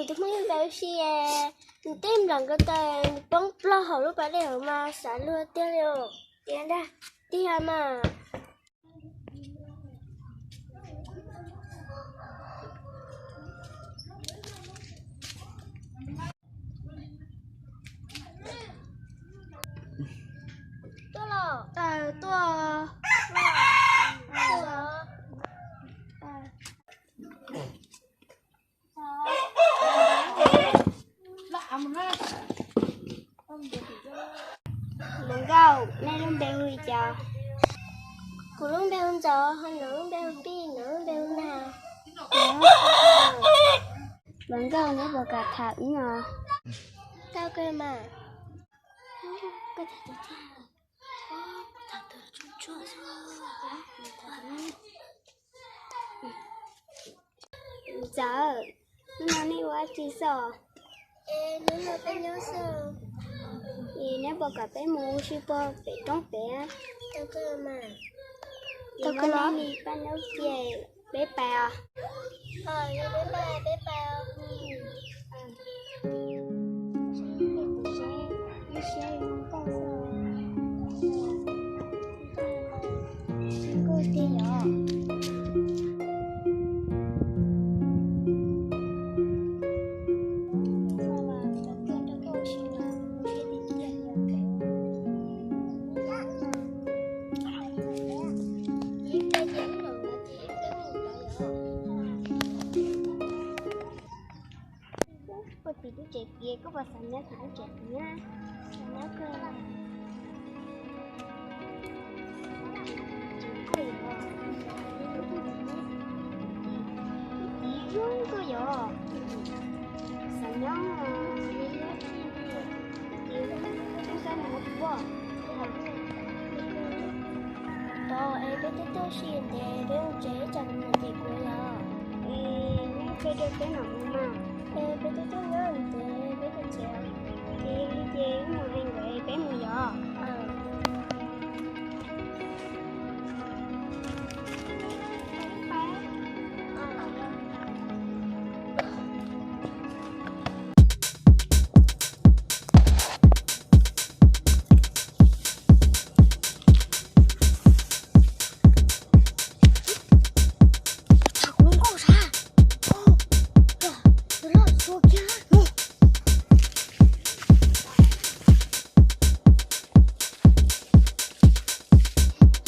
Tus Hmoob yeej npau si, nws tej nplam nkaus tas nws poob plaws hauv lub pas dej hauv mas xav luag tiag li os. Tiag tiag mas. Tuaj los. Tuaj. Hluas nkauj, nej lub npe hu li cas? Kuv lub npe hu Ntxawm, ho nws lub npe hu Pij, nws lub npe hu Nag. Hluas nkauj, neb puas kam tham wb os? Tau kawg mas. Ntxawm, hnub no nej ua dab tsi xwb? Es neb puas kom peb mus ua si puag pem roob pem? Tau kawg mas. Tau kawg los. Peb nyob ces peb pais os. Peb pais, peb pais os. Koj tim lub tsev tias koj puas xav nyob tim lub tsev tias? Xav nyob kawg. Tsev koj yog, txiv zoo koj yog, xav nyob, txiv zoo xav nyob tus poj. Tau es peb twb tuaj si ntev, peb mus tsev ib tsam nws mam cem kuv yom. Es neb qhia rau peb mam mus mas. Es peb twb tuaj nyob ntev, peb tuaj tsev. Ces yog li ces wb mus hais nkawd peb mus yom.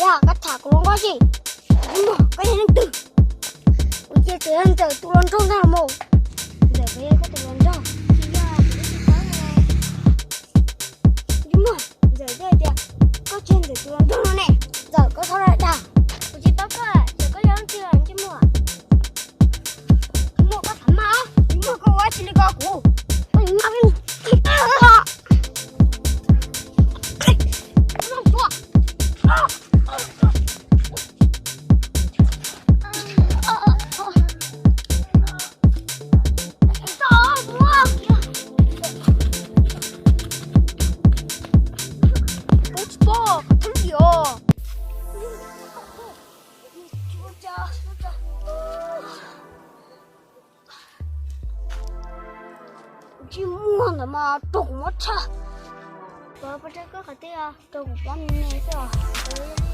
Yog koj tham kuv hluas nkauj tsis? Yog mas koj yog leej twg? Kuv ces kuv yog Ntxawm tus hluas nraug ntag mog. Ntxawm, koj yog koj tus hluas nraug. Yog mas Ntxawm twb hais tias koj tsis yog Ntxawm tus hluas nraug no ne. Ntxawm, koj txhob dag. Kuv tsis paub koj, yog koj yog leej twg ntsej muag? Ntsej muag, koj tham mas, ntsej muag, koj ua tsis li ko kuv. Koj ntsej muag. Ntsej muag ntawd mas raug kuv muab tshaj. Pov, pov rau koj qhov twg os? Rau kuv pob me me xwb os.